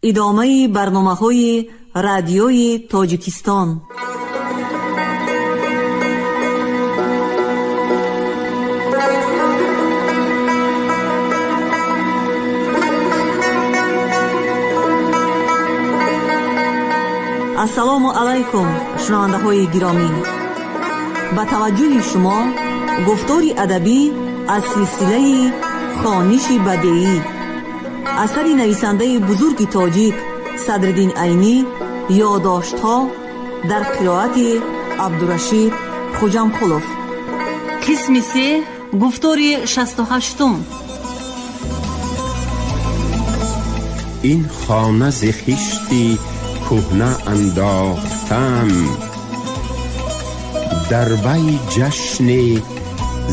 Идомаи барномаҳои Радиои Тоҷикистон. Ассалому алайкум, шунавандаҳои гиромӣ! Ба таваҷҷӯҳи шумо гуфтори адабӣ аз силсилаи «Хониши бадеӣ», асари нависандаи бузурги тоҷик Садриддин Айнӣ, «Ёдоштҳо», дар қироати Абдурашид Хуҷамқулов. Қисми се, гуфтори 68-ум. Ин хона зи хишти кӯҳна андохтам, дар вай ҷашни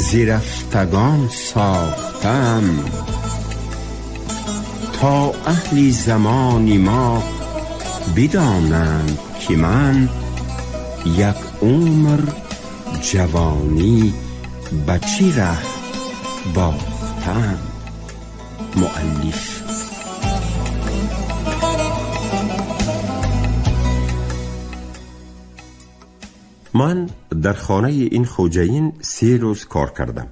зирафтагон сохтам, то аҳли замони мо бидонанд, ки ман як умр ҷавонӣ ба чӣ раҳ бохтам. Муаллиф. Ман дар хонаи ин хоҷаин 3 рӯз кор кардам.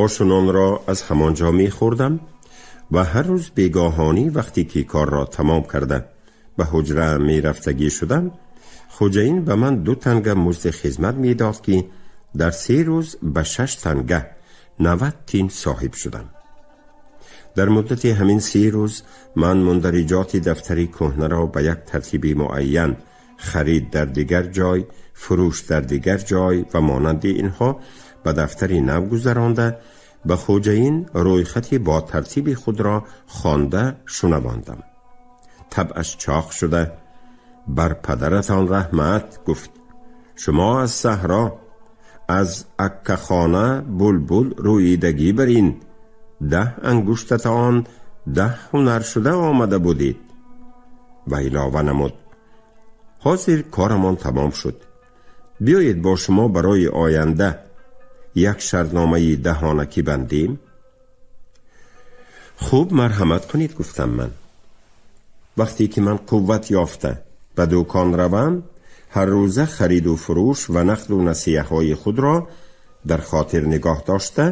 Ошу нонро аз ҳамон ҷо мехӯрдам ва ҳар рӯз бегоҳонӣ, вақте ки корро тамом карда ба ҳуҷра мерафтагӣ шудам, хоҷаин ба ман 2 танга музди хизмат медод, ки дар 3 рӯз ба 6 танга 90 тин соҳиб шудам. Дар муддати ҳамин 3 рӯз ман мундариҷоти дафтари кӯҳнаро ба як тартиби муайян, харид дар дигар ҷой, фурӯш дар дигар ҷой ва монанди инҳо, ба дафтари нав гузаронда, ба хоҷаин рӯйхати бо тартиби худро хонда шунавондам. Табъаш чоқ шуда, «Бар падаратон раҳмат», гуфт, «шумо аз саҳро, аз аккахона булбул рӯидагӣ барин, 10 ангуштатон 10 ҳунар шуда омада будед». Ва илова намуд: «Ҳозир корамон тамом шуд. Биёед, бо шумо барои оянда як шартномаи даҳонакӣ бандем». «Хуб, марҳамат кунед», гуфтам ман. «Вақте ки ман қувват ёфта ба дукон равам, ҳар рӯза хариду фурӯш ва нақду насияҳои худро дар хотир нигоҳ дошта,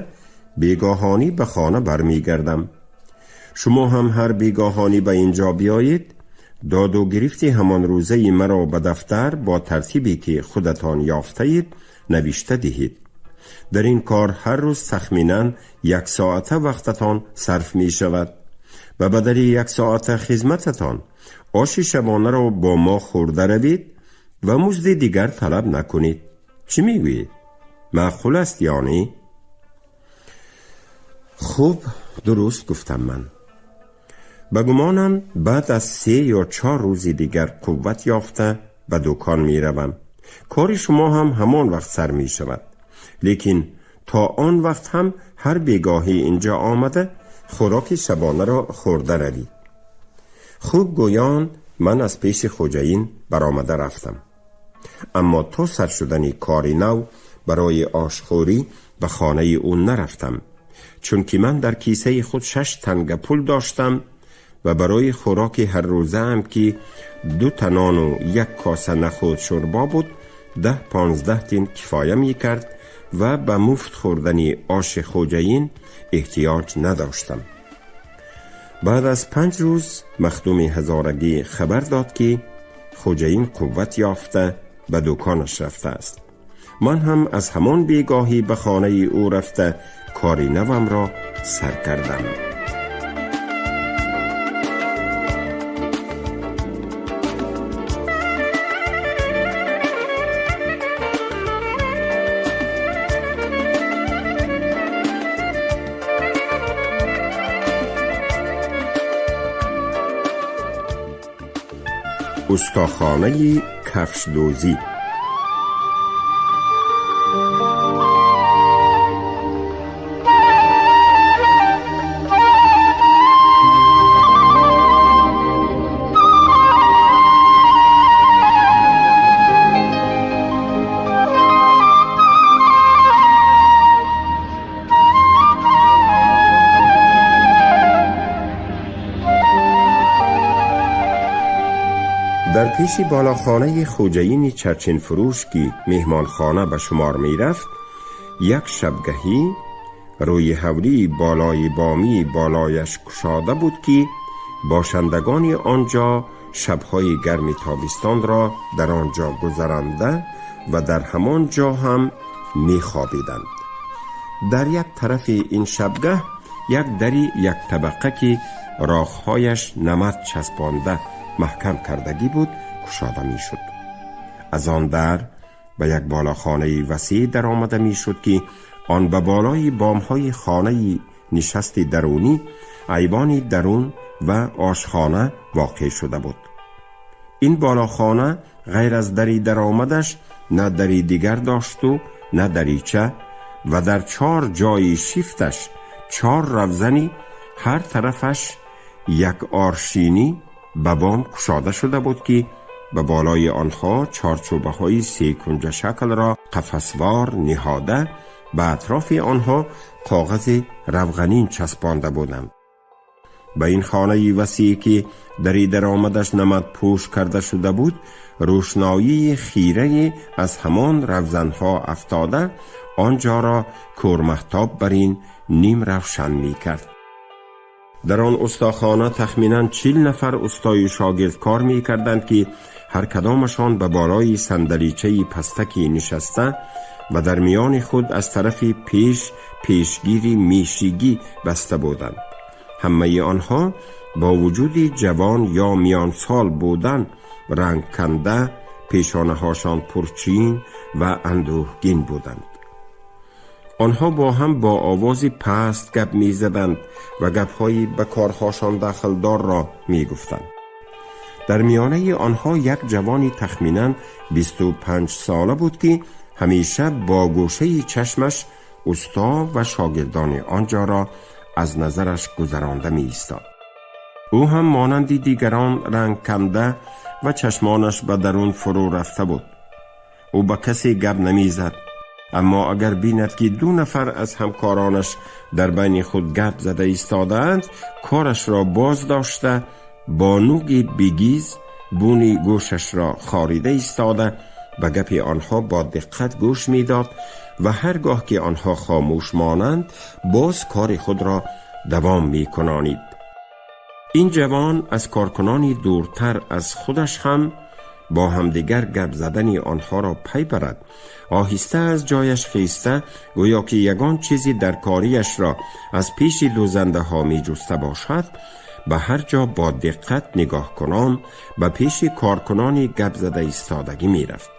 бегоҳонӣ ба хона бармегардам. Шумо ҳам ҳар бегоҳонӣ ба ин ҷо биёед, доду гирифти ҳамон рӯзаи маро ба дафтар бо тартибе ки худатон ёфтаед навишта диҳед. Дар ин кор ҳар рӯз тахминан як соата вақтатон сарф мешавад. Ба бадали як соата хизмататон оши шабонаро бо мо хӯрда равед ва музди дигар талаб накунед. Чӣ мегӯед, маъқул аст ё не?» «Хуб, дуруст», гуфтам ман. Ба гумонам, баъд аз 3 ё 4 рӯзи дигар қувват ёфта ба дукон меравам. Кори шумо ҳам ҳамон вақт сар мешавад. Лекин то он вақт ҳам ҳар бегоҳӣ инҷо омада, хӯроки шабонаро хӯрда равед. Хуб гӯён, ман аз пеши хоҷаин баромада рафтам, аммо то сар шудани кори нав барои ошхӯрӣ ба хонаи ӯ нарафтам, чунки ман дар кисаи худ 6 танга пул доштам ва барои хӯроки ҳаррӯзаам, ки ду та нону як коса нахӯд шӯрбо буд, 10-15 тин кифоя мекард ва ба муфт хӯрдани оши хоҷаин эҳтиёҷ надоштам. Баъд аз 5 рӯз махдуми ҳазорагӣ хабар дод, ки хоҷаин қувват ёфта ба дуконаш рафтааст. Ман ҳам аз ҳамон бегоҳӣ ба хонаи ӯ рафта, кори навамро сар кардам. Устохонаи кафшдӯзӣ. Дар пеши балохонаи хоҷаини чарчинфурӯш, ки меҳмонхона ба шумор мерафт, як шабгаҳӣ рӯи ҳавлии болои бомии болояш кушода буд, ки бошандагони он ҷо шабҳои гарми тобистонро дар он ҷо гузаранда ва дар ҳамон ҷо ҳам мехобиданд. Дар як тарафи ин шабгаҳ як дари яктабақа, ки роҳҳояш намад часпонда маҳкам кардагӣ буд, кушода мешуд. Аз он дар ба як балохонаи васеъ даромада мешуд, ки он ба болои бомҳои хонаи нишасти дарунӣ, айвони дарун ва ошхона воқеъ шуда буд. Ин балохона ғайр аз дари даромадаш на дари дигар дошту на дарича ва дар чор ҷои шифташ чор равзани ҳар тарафаш як аршинӣ ба бом кушода шуда буд, ки ба болои онҳо чорчӯбаҳои секунҷашаклро қафасвор ниҳода, ба атрофи онҳо коғази равғанин часпонда буданд. Ба ин хонаи васеъ, ки дари даромадаш намадпӯш карда шуда буд, рӯшноии хирае аз ҳамон равзанҳо афтода, он ҷоро кӯрмаҳтоб бар ин ним равшан мекард. Дар он устохона тахминан 40 нафар устою шогирд кор мекарданд, ки ҳар кадомашон ба болои сандаличаи пастаки нишаста ва дар миёни худ аз тарафи пеш пешгири мешигӣ баста буданд. Ҳамаи онҳо бо вуҷуди ҷавон ё миёнсол будан, рангканда, пешонаҳошон пурчин ва андӯҳгин буданд. Онҳо бо ҳам бо овози паст гап мезаданд ва гапҳои ба корҳошон дахлдорро мегуфтанд. Дар миёнаи онҳо як ҷавони тахминан 25 сола буд, ки ҳамеша бо гӯшаи чашмаш усто ва шогирдони он ҷоро аз назараш гузаронда меистод. Ӯ ҳам монанди дигарон рангканда ва чашмонаш ба дарун фурӯ рафта буд. Ӯ ба касе гап намезад, аммо агар бинад, ки ду нафар аз ҳамкоронаш дар байни худ гап зада истодаанд, корашро боз дошта, бо нуги бигиз буни гӯшашро хорида истода, ба гапи онҳо бо диққат гӯш медод ва ҳар гоҳ ки онҳо хомӯш монанд, боз кори худро давом мекунонид. Ин ҷавон аз коркунони дуртар аз худаш ҳам бо ҳамдигар гап задани онҳоро пай барад, оҳиста аз ҷояш хеста, гӯё ки ягон чизи дар кориашро аз пеши дӯзандаҳо меҷуста бошад, ба ҳар ҷо бо диққат нигоҳкунон ба пеши коркунони гап зада истодагӣ мерафт.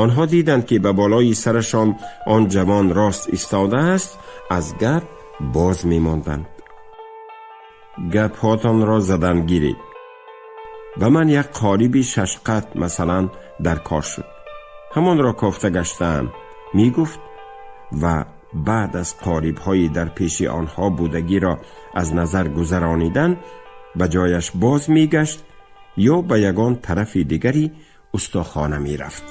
Онҳо диданд, ки ба болои сарашон он ҷавон рост истодааст, аз гап боз мемонданд. Гапҳотонро задан гиред. Ба ман як қолиби шашқат, масалан, дар кор шуд, ҳамонро кофта гаштаам, мегуфт ва баъд аз қолибҳои дар пеши онҳо будагиро аз назар гузаронидан ба ҷояш боз мегашт ё ба ягон тарафи дигари устохона мерафт.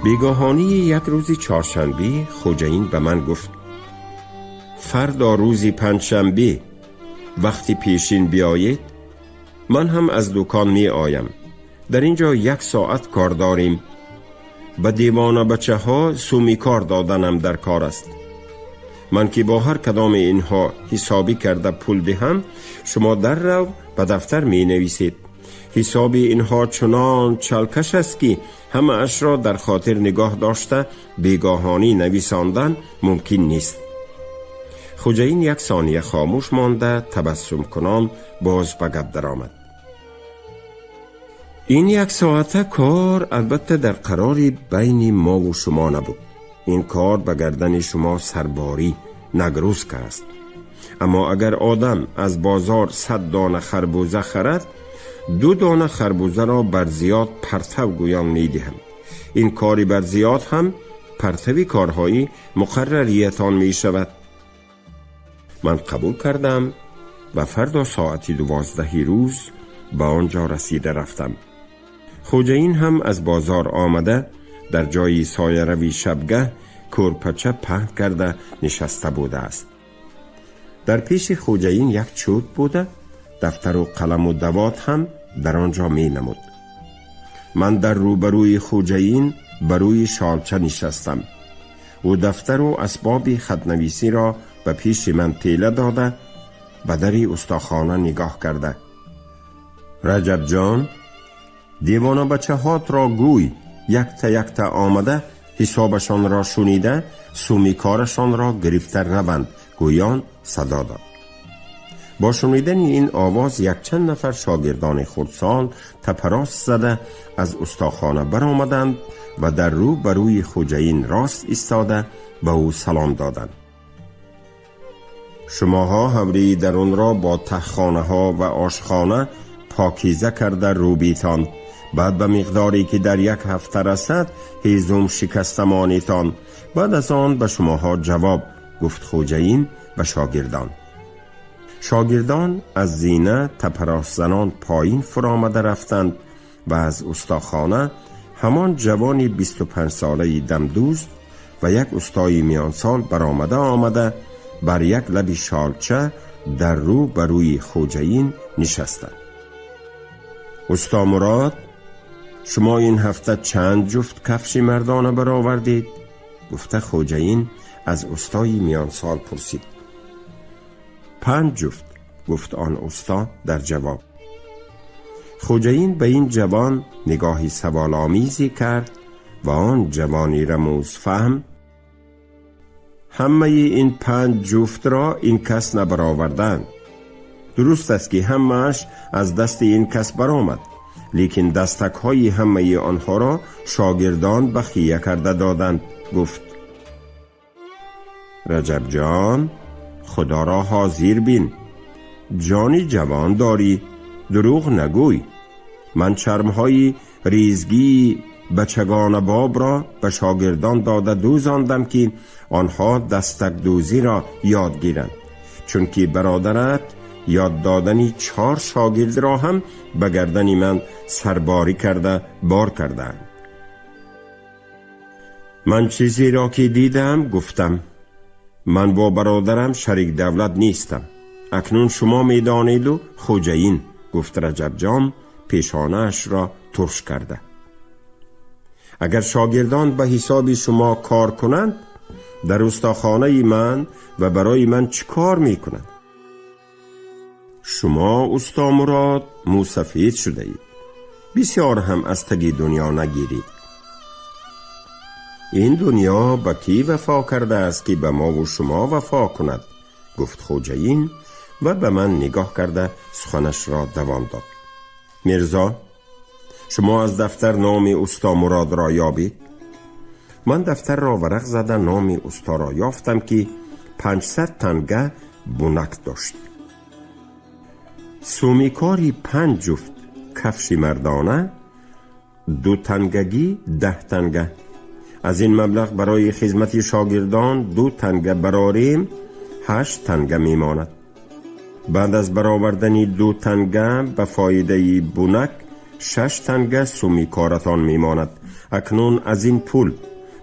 Бегоҳонии як рӯзи чоршанбе хоҷаин ба ман гуфт: фардо рӯзи панҷшанбе вақти пешин биёед, ман ҳам аз дукон меоям. Дар ин ҷо як соат кор дорем. Ба девонабачаҳо суми кор доданам дар кор аст. Ман ки бо ҳар кадоми инҳо ҳисобӣ карда пул диҳам, шумо даррав ба дафтар менависед. Ҳисоби инҳо чунон чалкаш аст, ки ҳамаашро дар хотир нигоҳ дошта бегоҳонӣ нависондан мумкин нест. Хоҷаин як сония хомӯш монда, табассумкунон боз ба гап даромад: ин як соата кор албатта дар қарори байни мову шумо набуд. Ин кор ба гардани шумо сарборӣ, нагрузка аст. Аммо агар одам аз бозор 100 дона харбуза харад, ду дона харбузаро бар зиёд партав гӯён медиҳанд. Ин кори бар зиёд ҳам партави корҳои муқаррариятон мешавад. Ман қабул кардам ва фардо соати 12-и рӯз ба он ҷо расида рафтам. Хоҷаин ҳам аз бозор омада, дар ҷои соярави шабгаҳ кӯрпача паҳн карда нишаста будааст. Дар пеши хоҷаин як чӯб буда, дафтару қаламу давот ҳам дар он ҷо менамуд. Ман дар рӯбарӯи хоҷаин ба рӯи шолча нишастам. Ӯ дафтару асбоби хатнависиро ба пеши ман тела дода, ба дари устохона нигоҳ карда: «Раҷабҷон, девонабачаҳотро гӯй, якта якта омада, ҳисобашонро шунида, суми корашонро гирифта раванд», гӯён садо дод. Бо шунидани ин овоз якчанд нафар шогирдони хурдсол тапарост зада аз устохона баромаданд ва дар рӯ ба рӯи хоҷаин рост истода, ба ӯ салом доданд. «Шумоҳо ҳавлии дарунро бо таҳхонаҳо ва ошхона покиза карда рӯбитон, баъд ба миқдоре ки дар як ҳафта расад, ҳезум шикаста монитон, баъд аз он ба шумоҳо ҷавоб», гуфт хоҷаин ба шогирдон. Шогирдон аз зина тапаросзанон поин фуромада рафтанд ва аз устохона ҳамон ҷавони 25-солаи дамдӯст ва як устои миёнсол баромада омада, бар як лаби шолча дар рӯ ба рӯи хоҷаин нишастанд. «Усто Мурод, шумо ин ҳафта чанд ҷуфт кафши мардона баровардед?» гуфта, хоҷаин аз устои миёнсол пурсид. «Панҷ ҷуфт», гуфт он усто дар ҷавоб. Хоҷаин ба ин ҷавон нигоҳи саволомезе кард ва он ҷавони рамузфаҳм: «Ҳамаи ин панҷ ҷуфтро ин кас набароварданд. Дуруст аст, ки ҳамааш аз дасти ин кас баромад, лекин дастакҳои ҳамаи онҳоро шогирдон бахия карда доданд», гуфт. «Раҷабҷон, худоро ҳозир бин, ҷони ҷавон дорӣ, дурӯғ нагӯй. Ман чармҳои резгии бачагонабобро ба шогирдон дода дӯзондам, ки онҳо дастакдӯзиро ёд гиранд, чунки бародарат ёд додани чор шогирдро ҳам ба гардани ман сарборӣ карда бор кардаанд. Ман чизеро ки дидам, гуфтам. Ман бо бародарам шарик давлат нестам. Акнун шумо медонеду хоҷаин», гуфт Раҷабҷон, пешонаашро турш карда. «Агар шогирдон ба ҳисоби шумо кор кунанд, дар устохонаи ман ва барои ман чӣ кор мекунанд? Шумо, усто Мурод, мӯсафед шудаед, бисёр ҳам аз таги дунё нагиред. Ин дунё ба кӣ вафо кардааст, ки ба мову шумо вафо кунад?» гуфт хоҷаин ва ба ман нигоҳ карда, суханашро давом дод: «Мирзо, шумо аз дафтар номи усто Муродро ёбед». Ман дафтарро варақ зада, номи усторо ёфтам, ки 500 танга бунак дошт. Сумикори панҷ ҷуфт кафши мардона ду тангагӣ 10 танга. Аз ин маблағ барои хизмати шогирдон ду танга барорем, ҳашт танга мемонад. Баъд аз баровардани ду танга ба фоидаи бунак, шаш танга суми коратон мемонад. Акнун аз ин пул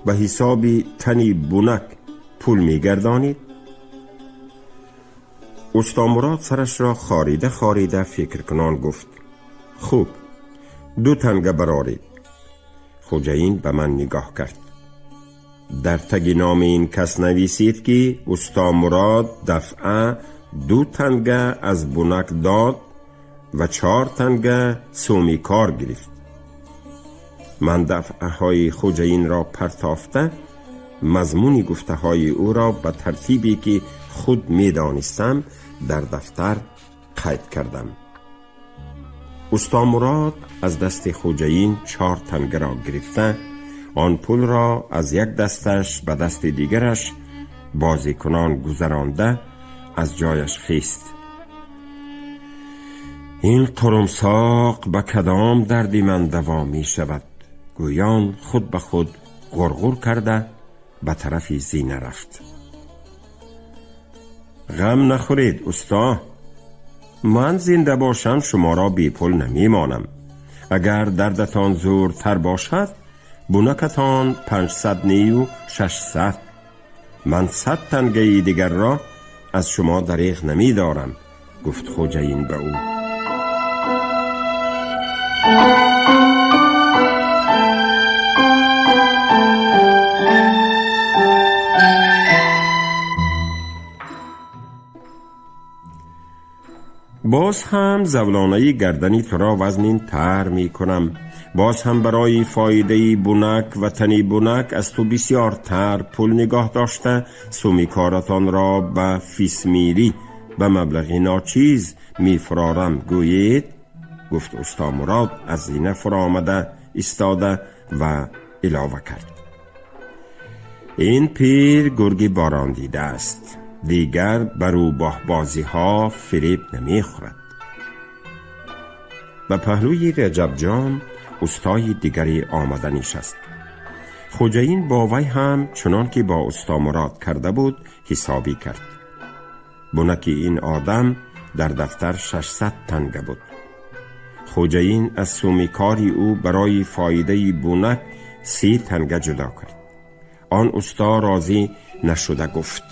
ба ҳисоби тани бунак пул мегардонед? Усто Мурод сарашро хорида хорида, фикркунон гуфт: «Хуб, ду танга бароред». Хоҷаин ба ман нигоҳ кард: «Дар таги номи ин кас нависед, ки усто Мурод дафъа ду танга аз бунак дод ва чор танга суми кор гирифт». Ман дафъаҳои хоҷаинро партофта, мазмуни гуфтаҳои ӯро ба тартибе ки худ медонистам, дар дафтар қайд кардам. Усто Мурод аз дасти хоҷаин чор тангаро гирифта, он пулро аз як дасташ ба дасти дигараш бозикунон гузаронда, аз ҷояш хист. «Ин қурумсоқ ба кадом дарди ман даво мешавад?» гӯён, худ ба худ ғурғур карда, ба тарафи зина рафт. «Ғам нахӯред, усто, ман зинда бошам, шуморо бепул намемонам. Агар дардатон зӯртар бошад, бунакатон 500 нею 600. Ман 100 тангаи дигарро аз шумо дареғ намедорам, гуфт хоҷаин ба ӯ. Боз ҳам завлонаи гардани туро вазнинтар мекунам. Боз ҳам барои фоидаи бунак ва тани бунак аз ту бисёртар пул нигоҳ дошта, суми коратонро ба фисмирӣ ба маблағи ночиз мефурорам, гӯед, гуфт усто Мурод, аз зина фуромада истода ва илова кард: ин пир гурги борон дидааст, дигар ба рӯбоҳбозиҳо фиреб намехӯрад. Ба паҳлӯи Раҷабҷон устои дигаре омада нишаст. Хоҷаин бо вай ҳам чунон ки бо усто Мурод карда буд, ҳисобӣ кард. Бунаки ин одам дар дафтар 600 танга буд. Хоҷаин аз суми кори ӯ барои фоидаи бунак 30 танга ҷудо кард. Он усто розӣ нашуда гуфт: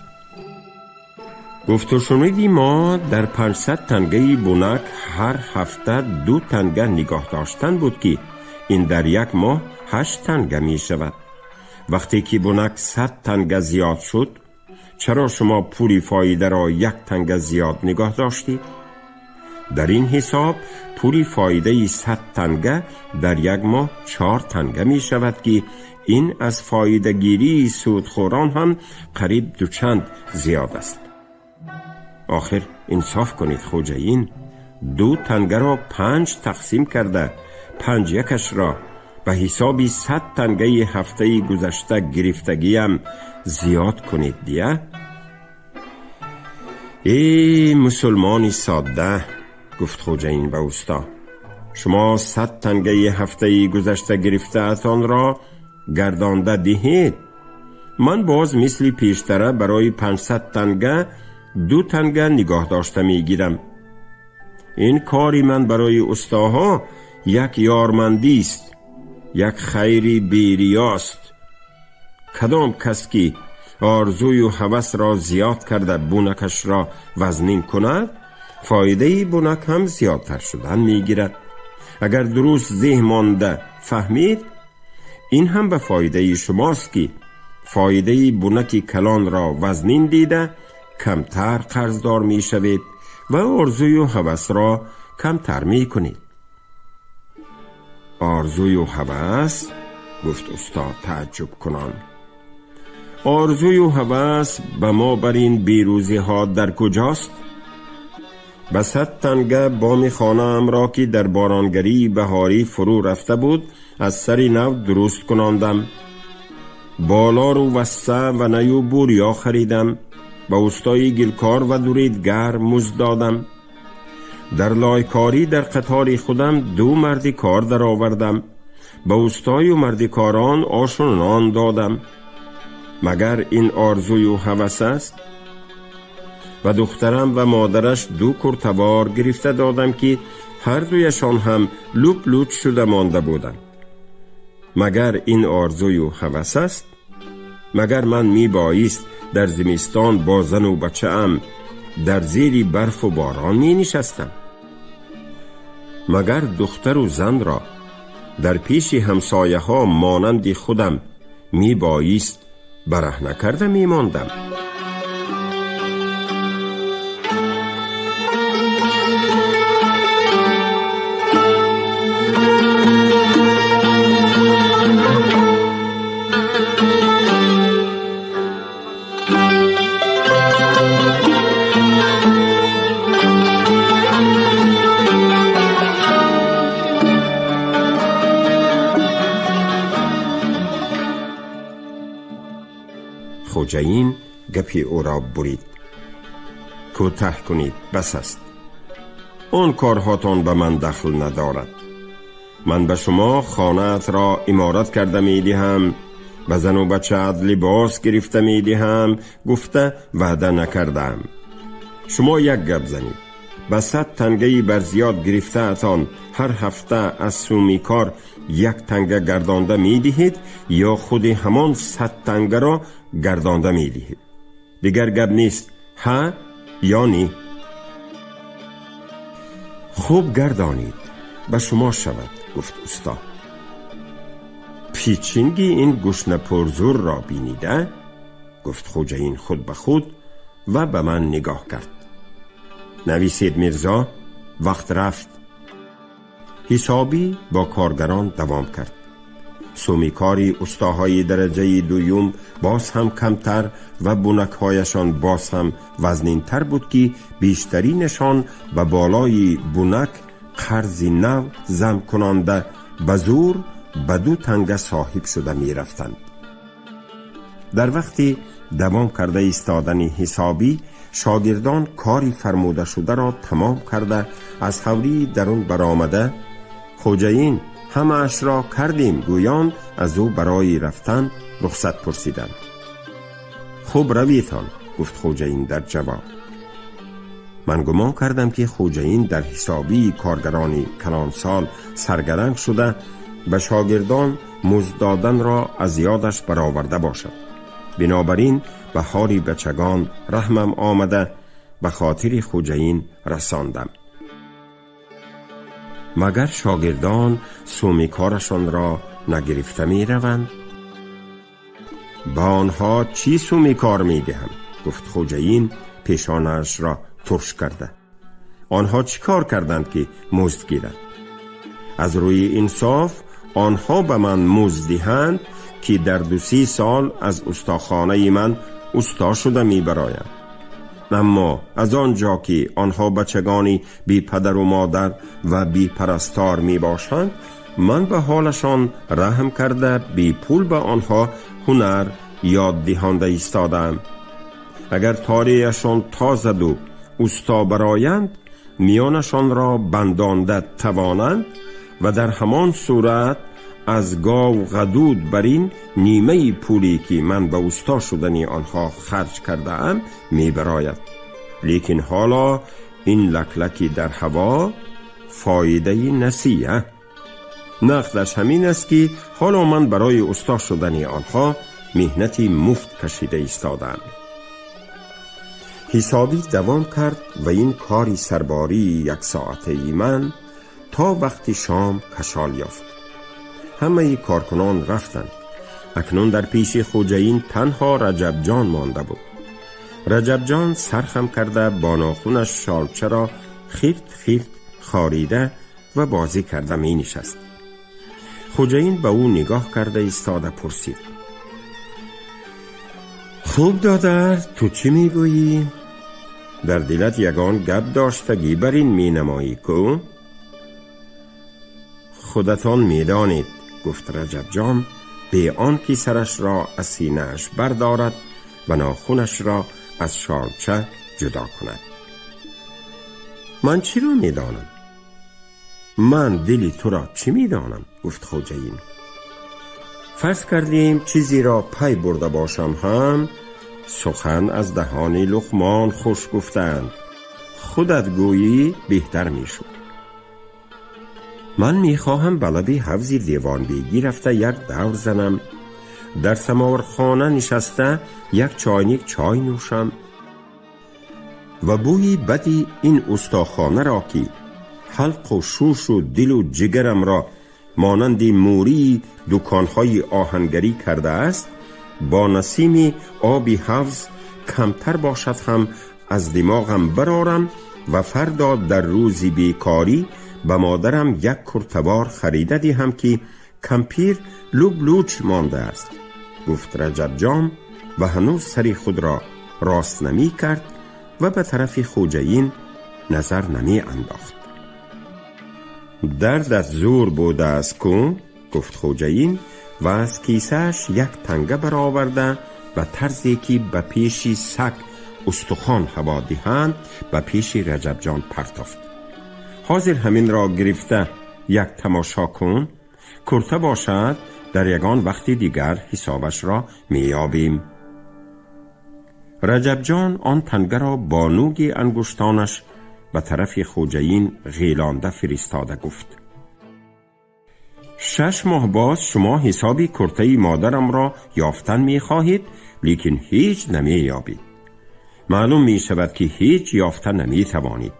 гуфту шуниди мо дар 500 тангаи бунак ҳар ҳафта 2 танга нигоҳ доштан буд, ки ин дар як моҳ 8 танга мешавад. Вақте ки бунак 100 танга зиёд шуд, чаро шумо пули фоидаро 1 танга зиёд нигоҳ доштед? Дар ин ҳисоб пули фоидаи 100 танга дар як моҳ 4 танга мешавад, ки ин аз фоидагирии судхӯрон ҳам қариб дучанд зиёд аст. Охир инсоф кунед, хоҷаин, 2 тангаро 5 тақсим карда, 5 якашро ба ҳисоби 100 тангаи ҳафтаи гузашта гирифтагиам зиёд кунед дия. Э, мусулмони содда, гуфт хоҷаин ба усто, шумо 100 тангаи ҳафтаи гузашта гирифтаатонро гардонда диҳед, ман боз мисли пештара барои 500 танга 2 танга нигоҳ дошта мегирам. Ин кори ман барои устоҳо як ёрмандист, як хайри бериёст. Кадом кас ки орзую ҳавасро зиёд карда бунакашро вазнин кунад, фоидаи бунак ҳам зиёдтар шудан мегирад. Агар дуруст зеҳ монда фаҳмид, ин ҳам ба фоидаи шумост, ки фоидаи бунаки калонро вазнин дида камтар қарздор мешавед ва орзую ҳавасро камтар мекунед. Орзую ҳавас? Гуфт устод таъҷуб кунон. Орзую ҳавас ба мо бар ин берӯзиҳо дар куҷост? Ба 100 танга боми хонаамро, ки дар боронгарии баҳорӣ фурӯ рафта буд, аз сари нав дуруст кунондам. Болору васса ва наю бурё харидам, ба устои гилкор ва дуридгар музд додам. Дар лойкорӣ дар қатори худам 2 марди кор даровардам, ба устою мардикорон ошу нон додам. Магар ин орзую ҳавас аст? Ба духтарам ва модараш 2 куртавор гирифта додам, ки ҳар дуяшон ҳам луп луч шуда монда буданд. Магар ин орзую ҳавас аст? Магар ман мебоист дар зимистон бо зану бачаам дар зери барфу борон менишастам? Магар духтару занро дар пеши ҳамсояҳо монанди худам мебоист бараҳна карда мемондам? Хоҷаин гапи ӯро бурид. Кӯтаҳ кунед, бас аст. Он корҳотон ба ман дахл надорад. Ман ба шумо хонаатро иморат карда медиҳам, ба зану бачаат либос гирифта медиҳам гуфта ваъда накардаам. Шумо як гап занед, Ба 100 тангаи барзиёд гирифтаатон ҳар ҳафта аз сумикор як танга гардонда медиҳед ё худи ҳамон 100 тангаро гардонда медиҳед? Дигар гап нест, ҳа ё не? Хуб гардонид, ба шумо шавад, гуфт усто. Пичинги ин гушнапурзурро бинида, гуфт хоҷаин худ ба худ ва ба ман нигоҳ кард. Нависед, Мирзо, вақт рафт. Ҳисобӣ бо коргарон давом кард. Сумикори устоҳои дараҷаи дуюм боз ҳам камтар ва бунакҳояшон боз ҳам вазнинтар буд, ки бештаринашон ба болои бунак қарзи нав зам кунонда, ба зӯр ба 2 танга соҳиб шуда мерафтанд. Дар вақти давом карда истодани ҳисобӣ, шогирдон кори фармудашударо тамом карда, аз ҳавлии дарун баромада, «Хоҷаин, ҳамаашро кардем», гӯён аз ӯ барои рафтан рухсат пурсиданд. «Хуб, равитон», гуфт хоҷаин дар ҷавоб. Ман гумон кардам, ки хоҷаин дар ҳисобии коргарони калонсол саргаранг шуда, ба шогирдон музд доданро аз ёдаш бароварда бошад. Бинобар ин ба ҳоли бачагон раҳмам омада, ба хотири хоҷаин расондам: «Магар шогирдон сумикорашонро нагирифта мераванд?» «Ба онҳо чӣ сумикор медиҳам?» гуфт хоҷаин, пешонаашро турш карда. «Онҳо чӣ кор карданд, ки музд гиранд? Аз рӯи инсоф, онҳо ба ман музд диҳанд, ки дар 2-3 сол аз устохонаи ман усто шуда мебароянд. Аммо аз он ҷо ки онҳо бачагони бепадару модар ва бепарастор мебошанд, ман ба ҳолашон раҳм карда, бепул ба онҳо ҳунар ёд диҳонда истодаам. Агар тореяшон тозаду усто бароянд, миёнашонро бандонда тавонанд ва дар ҳамон сурат аз гов ғадуд бар ин нимаи пуле, ки ман ба усто шудани онҳо харҷ кардаам, мебарояд. Лекин ҳоло ин лаклаки дар ҳаво фоидаи насия. Нақдаш ҳамин аст, ки ҳоло ман барои усто шудани онҳо меҳнати муфт кашида истодаам». Ҳисобӣ давом кард ва ин кори сарбории яксоатаи ман то вақти шом кашол ёфт. Ҳамаи коркунон рафтанд. Акнун дар пеши хоҷаин танҳо Раҷабҷон монда буд. Раҷабҷон сархам карда, бо нохунаш шолчаро хирт хирт хорида ва бозӣ карда менишаст. Хоҷаин ба ӯ нигоҳ карда истода пурсид: «Хуб, додар, ту чӣ мегӯӣ? Дар дилат ягон гап доштагӣ бар ин менамоӣ ку?» «Худатон медонед», гуфт Раҷабҷон, бе он ки сарашро аз синааш бардорад ва нохунашро аз шолча ҷудо кунад. «Ман чиро медонам? Ман дили туро чӣ медонам?» гуфт хоҷаин. «Фарз кардем, чизеро пай бурда бошам ҳам, сухан аз даҳони Луқмон хуш гуфтанд, худат гӯӣ беҳтар мешуд. Ман мехоҳам ба лаби ҳавзи Девонбегӣ рафта, як давр занам, дар самовархона нишаста, як чойник чой нӯшам ва бӯи бади ин устохонаро, ки ҳалқу шушу дилу ҷигарамро монанди мӯрии дуконҳои оҳангарӣ кардааст, бо насими оби ҳавз камтар бошад ҳам аз димоғам барорам ва фардо дар рӯзи бекорӣ ба модарам як куртавор харида диҳам, ки кампир луб луч мондааст», гуфт Раҷабҷон ва ҳанӯз сари худро рост намекард ва ба тарафи хоҷаин назар намеандохт. «Дардат зӯр будааст ку?» гуфт хоҷаин ва аз кисааш як танга бароварда, ба тарзе ки ба пеши саг устухон ҳаво диҳанд, ба пеши Раҷабҷон партофт. «Ҳозир ҳаминро гирифта як тамошо кун. Курта бошад, дар ягон вақти дигар ҳисобашро меёбем». Раҷабҷон он тангаро бо нӯги ангуштонаш ба ба тарафи хоҷаин ғелонда фиристода гуфт: 6 моҳ боз шумо ҳисоби куртаи модарамро ёфтан мехоҳед, лекин ҳеҷ намеёбед. Маълум мешавад, ки ҳеҷ ёфта наметавонед.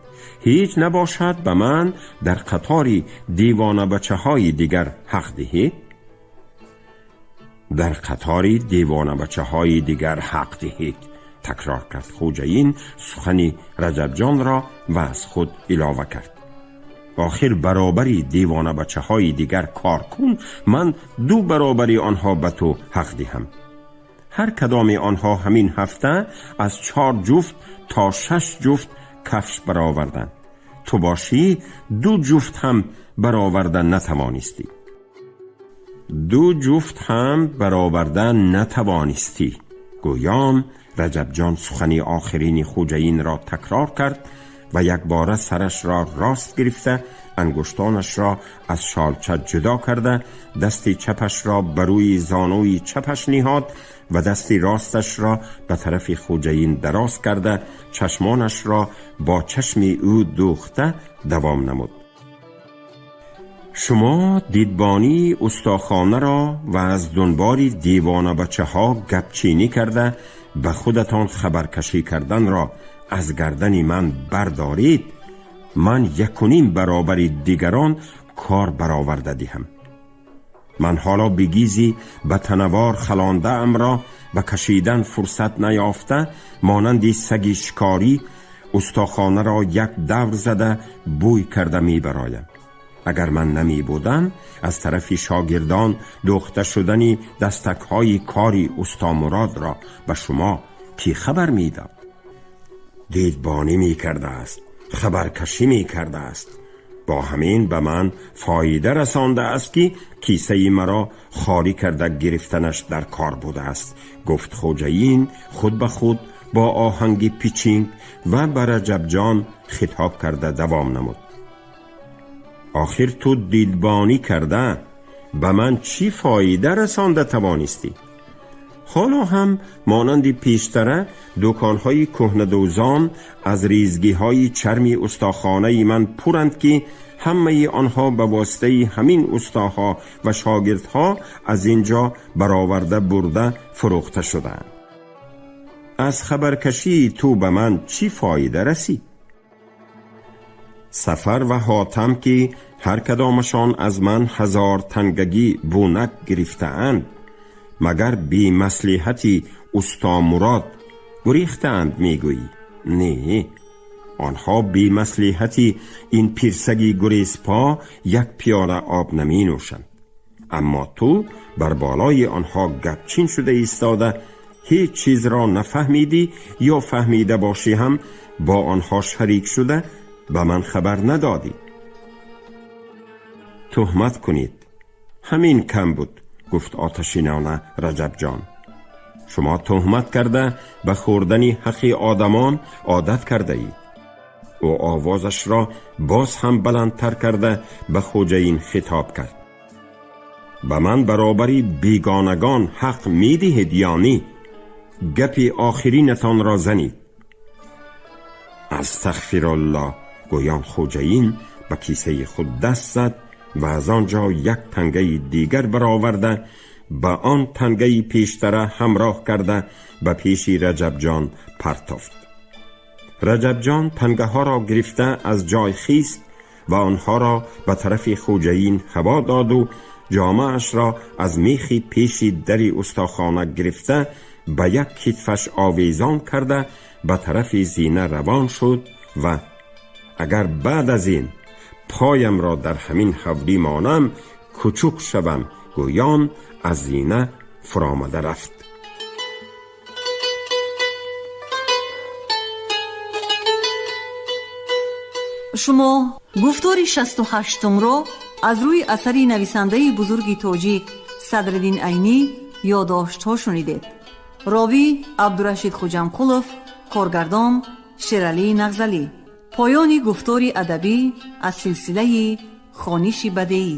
Ҳеҷ набошад, ба ман дар қатори девонабачаҳои дигар ҳақ диҳед. Дар қатори девонабачаҳои дигар ҳақ диҳед, такрор кард хоҷаин сухани Раҷабҷонро ва аз худ илова кард: охир баробари девонабачаҳои дигар кор кун, ман 2 баробари онҳо ба ту ҳақ диҳам. Ҳар кадоми онҳо ҳамин ҳафта аз 4 ҷуфт то 6 ҷуфт кафш бароварданд. Ту бошӣ 2 ҷуфт ҳам бароварда натавонистӣ. 2 ҷуфт ҳам бароварда натавонистӣ. Гӯён Раҷабҷон сухани охирини хоҷаинро такрор кард ва якбора сарашро рост гирифта, ангуштонашро аз шолча ҷудо карда, дасти чапашро ба рӯи зонуи чапаш ниҳод ва дасти росташро ба тарафи хоҷаин дароз карда, чашмонашро бо чашми ӯ дӯхта давом намуд: шумо дидбонии устохонаро ва аз дунбори девонабачаҳо гапчинӣ карда ба худатон хабаркашӣ карданро аз гардани ман бардоред, ман 1.5 баробари дигарон кор бароварда диҳам. Ман ҳоло бигизи ба танавор халондаамро ба кашидан фурсат наёфта, монанди саги шикорӣ устохонаро як давр зада бӯй карда мебароям. Агар ман намебудам, аз тарафи шогирдон дӯхта шудани дастакҳои кори устомуродро ба шумо кӣ хабар медод? Дидбонӣ мекардааст, хабаркашӣ мекардааст. Бо ҳамин ба ман фоида расондааст, ки кисаи маро холӣ карда гирифтанаш дар кор будааст, гуфт хоҷаин худ ба худ бо оҳанги пичинг ва ба Раҷабҷон хитоб карда давом намуд: охир ту дидбонӣ карда ба ман чӣ фоида расонда тавонистӣ? ҳоло ҳам монанди пештара дуконҳои кӯҳнадӯзон аз резгиҳои чарми устохонаи ман пуранд, ки ҳамаи онҳо ба воситаи ҳамин устоҳо ва шогирдҳо аз ин ҷо бароварда бурда фурӯхта шудаанд. Аз хабаркашии ту ба ман чӣ фоида расид? Сафар ва Ҳотам, ки ҳар кадомашон аз ман 1000 тангагӣ бунак гирифтаанд, магар бемаслиҳати устомурод гурехтаанд мегӯӣ? Не, онҳо бемаслиҳати ин пирсаги гурезпо як пиёла об наменӯшанд. Аммо ту бар болои онҳо гапчин шуда истода ҳеҷ чизро нафаҳмидӣ ё фаҳмида бошӣ ҳам бо онҳо шарик шуда ба ман хабар надодӣ. Туҳмат кунед, ҳамин кам буд, гуфт оташинона Раҷабҷон. Шумо туҳмат карда ба хӯрдани ҳаққи одамон одат кардаед. Ӯ овозашро боз ҳам баландтар карда ба хоҷаин хитоб кард: ба ман баробари бегонагон ҳақ медиҳед ё не? Гапи охиринатонро занед. Астағфируллоҳ, гӯён хоҷаин ба кисаи худ даст зад ва аз он ҷо як тангаи дигар бароварда, ба он тангаи пештара ҳамроҳ карда ба пеши Раҷабҷон партофт. Раҷабҷон тангаҳоро гирифта аз ҷой хист ва онҳоро ба тарафи хоҷаин ҳаво доду ҷомаашро аз мехи пеши дари устохона гирифта ба як китфаш овезон карда ба тарафи зина равон шуд ва агар баъд аз ин поямро дар ҳамин ҳавлӣ монам, кучук шавам, гӯён аз зина фуромада рафт. Шумо гуфтори 68-умро аз рӯи асари нависандаи бузурги тоҷик Садриддин Айнӣ ёддоштҳо шунидед. Ровӣ Абдурашид Хуҷамқулов, коргардон Шералӣ Нағзалӣ. Поёни гуфтори адабӣ аз силсилаи хониши бадеӣ.